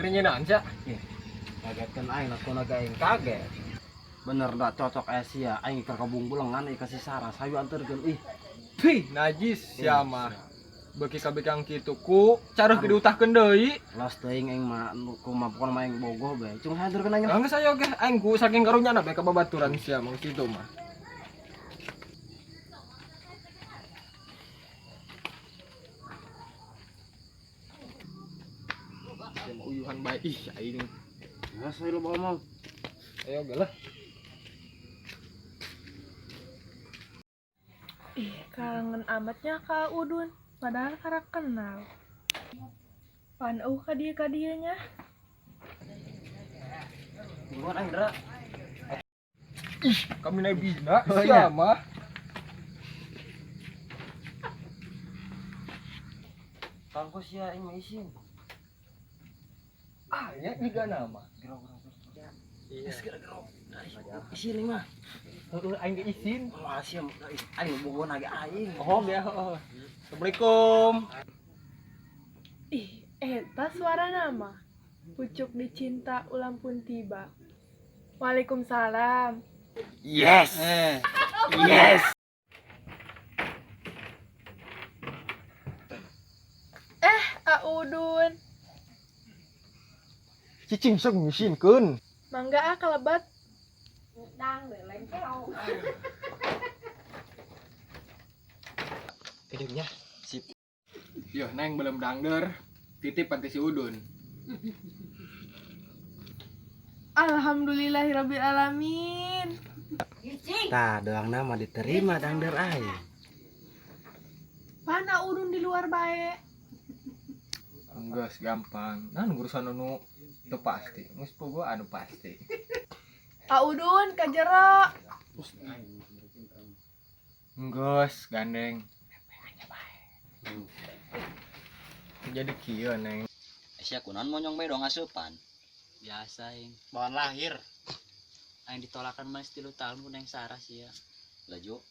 Geuningan sia. Kagetkeun aing aku naga aing kaget. Bener dah cocok sia aing ka kabungbulengan ka si Saras hayu anterkeun ih. Pih, najis sia mah. Beuki kabikang kitu ku careuh diutahkeun deui. Los teuing aing mah nu kumaha pokona mah aing bogoh bae. Cung anterkeun aing. Ah, geus ayo ge aing ku saking karunyana bae ka babaturan sia mah kitu mah. Sia mah uyuhan bae ih aing. Geus ayo lo bawa mau. Ayo ge lah. Ih, kangen amatnya Kak Udun, padahal karak kenal. Pan eueuh ka dieu ka dieu nya. Buruan aing Dra. Ih, kami nabina Oh, sia iya. mah. Kangko sia aing mah isin. Ah, nya jiga nama. Gero gero gero. Iya. Geus gero gero. Isin aing mah. Heeh, aing ge isin. Moal sia aing bogoh ge aing. Oh, ya, heeh. Assalamualaikum. Ih, eta suara nama. Pucuk dicinta ulang pun tiba. Waalaikumsalam. Yes. Yes. A Udun, Cicing sok ngisinkeun. mangga ah kalebat. Kedengnya. Sip. Yo, neng belum dangder. Titip panti si Udun. Alhamdulillahirabbil alamin. Tah, doang nama diterima dangder aing. Pan A Udun di luar bae. Enggeus gampang. Nah, urusan anu teu pasti. Geus pogo anu pasti. A Udun ka jero. Enggeus gandeng. Jadi kieu neng. Sia kunaon monyong bae dong asupan. Biasa aing. Bawaan lahir. Aing ditolakan mah 3 tahun ku Neng Saras ya. Laju.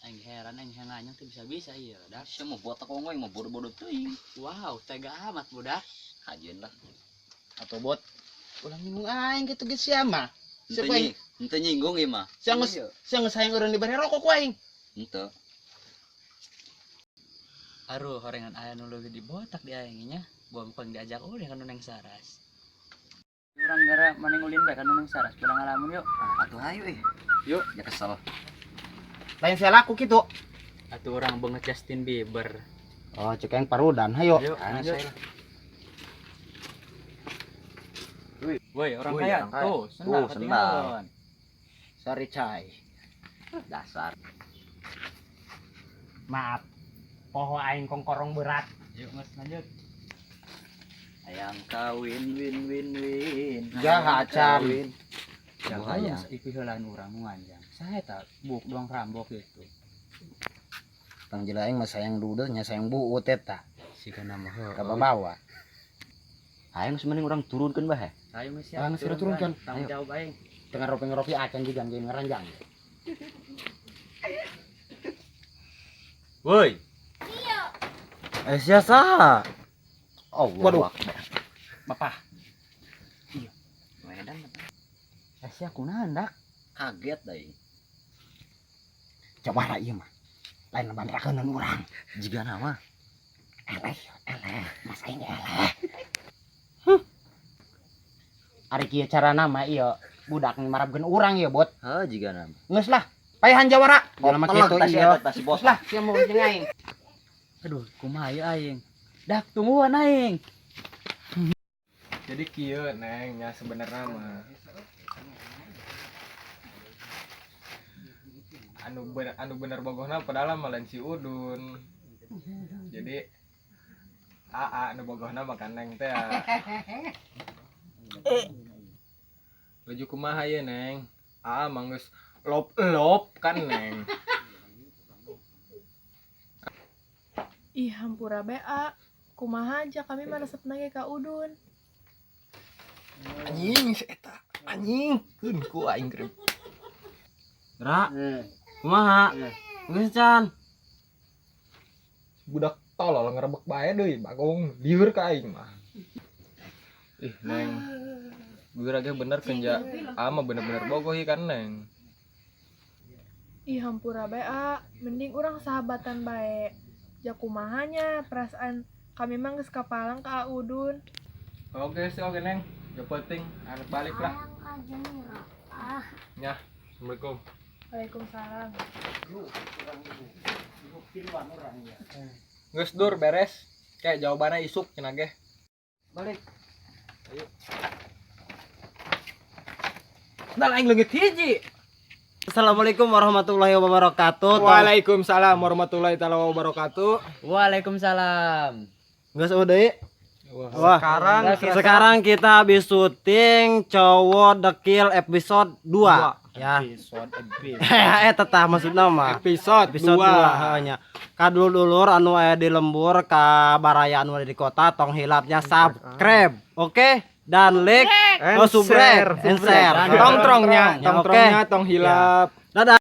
Aing heran aing nganyang teu bisa-bisa ieu dah. Sia mau botak ongoi mau bodoh-bodoh teuing. Wow, tega amat budak. Hajeun lah. Atau bot ulah nyinggung aing kitu geus sia mah. Siapa aing? Henteu nyinggung ieu mah. Sia geus sia geus hayang eureun dibere rokok ku aing. Henteu. Aduh, horengan aya nu leuwih dibotak di aing nya. Buang pang diajak ulin ka nu Neng Saras. Urang gara maning ulin bae ka nu Neng Saras, urang ngalamun yuk. Ah, atuh hayu ih. Yuk. Ya kesel. Lain sia laku kitu. Atuh urang beungeut Justin Bieber. Oh, cek aing parudan hayo. Ayo, Aneh lanjut. saya lah. Woi, orang Woi, kaya. orang kaya. Tuh, sendal Tuh, sendal. ketinggalan. Sorry cai. Dasar. Maaf. Poho aing kongkorong berat. Yuk, Mas, lanjut. Hayang kawin win win win. Jaha, Hayang acan. kawin. Ya, Buaya. ipi heulaan urang nu nganjang. Saha eta buk doang rambok gitu. Tang jela aing mah sayang dude nya sayang buut eta. Siga nama heuh. Ka babawa. Hayang geus mending urang turunkeun bae. Ayo geus siap. Ah, geus turunkan. Tanggung jawab aing. Tengah ropi-ropi acan juga jeung ngaranjang. Woi. Eh sia saha? Allah. Waduh. Akbar. Bapak. Medan. Eh sia kunaon dak? Kaget deui. Coba lah ieu mah. Lain bandrakeun urang. Jiga nama. Eleh, eleh, mas aing eleh. Ari kieu carana mah ieu budak marabkeun urang ieu bot. Heuh jiga nama. Geus lah, payahan jawara. Jelema kitu tas ieu. eta tas bos. Geus lah, sia mau jeung aing. Aduh, kumaha ieu aing? Dak tungguan aing. Jadi kieu neng nya sebenarnya mah. Anu bener bogohna padahal mah lain si Udun. Jadi aa anu bogohna mah ka neng teh. Laju kumaha ye neng? Aa mah geus lop-lop kan neng. Ih, hampura bae a. Kumaha aja kami mah resepna ge ka Udun. Anjing si eta. Anjing keun ku aing grep. Dra. Kumaha? Geus can. Budak tolol ngerebek bae deui bagong lieur ka aing mah. Ih, Neng. Gue ge bener kenja. Ama bener-bener bogoh ieu kan, Neng. Ih, hampura bae, A. Mending urang sahabatan bae. Ja kumaha nya perasaan kami mah geus kapalang ka Udun. Oke sih, oke, Neng. Gak penting, anak balik lah. Ya, Assalamualaikum. Waalaikumsalam. Geus dur beres. Kayak jawabannya isuk cenah ge. Balik. Ayo. Nah, aing leungit hiji. Assalamualaikum warahmatullahi wabarakatuh. Waalaikumsalam warahmatullahi taala wabarakatuh. Waalaikumsalam. Geus eueuh deui. Wah, Sekarang sekarang kita habis syuting Cowok Dekil episode 2 ya. Episode episode. Eh, tetah maksudna mah. Episode Episode 2. 2 nya. Ka dulur anu aya di lembur, ka baraya anu ada di kota, tong hilapnya subscribe. Oke? Dan like, And oh, subrek, share. and share. Tongtrongnya, Ya, tongtrongnya oke. tong hilap. Dadah.